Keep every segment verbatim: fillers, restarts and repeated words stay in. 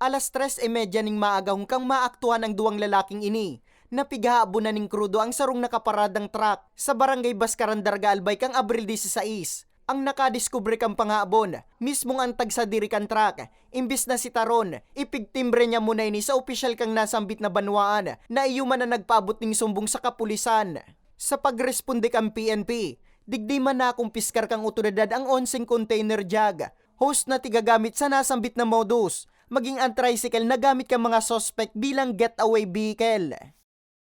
Alas tres y media ning maaga hongkang maaktuhan ang duwang lalaking ini, na pighahabonan nin krudo ang sarong nakaparadang truck sa Barangay Bascaran, Daraga, Albay kan Abril diseseis. Ang nakadiskubre kan panghabon, mismong ang tagsadiri kan truck, imbis na sitaron, ipigtimbre niya muna ini sa opisyal kan nasambit na banwaan na iyo man an nagpaabot nin sumbong sa kapulisan. Sa pagresponde kan P N P, digdi man nakumpiskar kan awtoridad ang onseng container jag, hose na tigagamit sa nasambit na modus, maging ang tricycle na gamit kan mga suspek bilang getaway vehicle.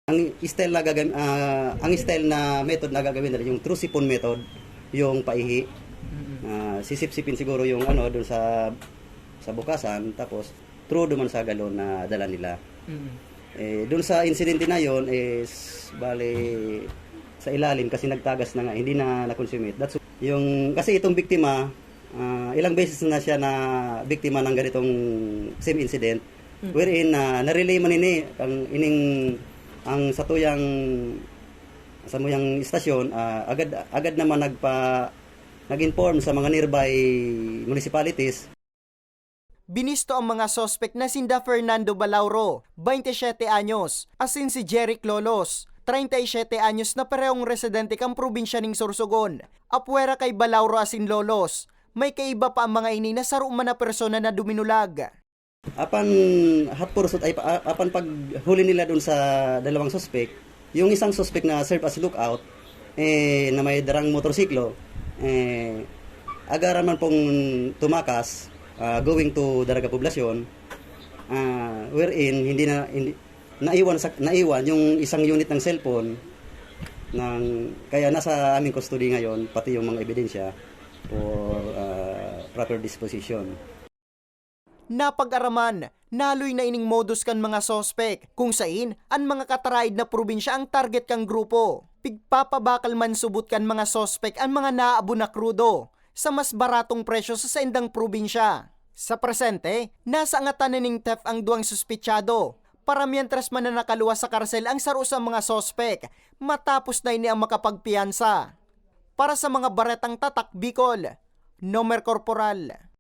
Ang style na gagam-, ah, ang style na method na gagawin nila, yung through sipon method, yung paihi. Mm. Ah, sisipsipin siguro yung ano, dun sa, sa bukasan, tapos through duman sa galon na dala nila. Mm. Eh, dun sa insidente na yon is, bale, sa ilalim kasi nagtagas na nga, hindi na na-consummate. That's yung, kasi itong biktima, ah, ilang beses na siya na biktima ng ganitong same incident. Mm. Wherein, ah, na-relay man ini, ang ining, ang satuyang, sa muyang istasyon, ah, agad, agad naman nagpa-, nag-inform sa mga nearby municipalities. Binisto ang mga suspek na sinda Fernando Balauro, baynte siyete anyos, asin si Jeric Lolos, treinta y siete anyos, na parehong residente kan probinsya ning Sorsogon. Apwera kay Balauro asin Lolos, may kaiba pa ang mga ini na saro man na persona na duminulag. Apan hot pursuit ay pa-, apan paghuli nila dun sa dalawang suspek, yung isang suspek na serve as lookout, eh, na may darang motorsiklo, eh, agaran man pong tumakas, ah, going to Daraga Poblacion, ah, wherein hindi na, hindi, naiwan sa, naiwan yung isang unit ng cellphone ng, kaya nasa aming custody ngayon, pati yung mga ebidensya for, ah, proper disposition. Napag-araman, naloy na ining modus kan mga suspek, kung sain an mga kataraid na probinsya ang target kan grupo. Pigpapabakal man subot kan mga suspek an mga naabo na krudo sa mas baratong presyo sa saindang probinsya. Sa presente, nasa angatan na ning theft ang duwang suspetsado, para mientras man na nakaluwas sa karsel ang saro sa mga suspek, matapos na ini ang makapagpiyansa. Para sa mga Baretang Tatak Bicol, Nomer Corporal.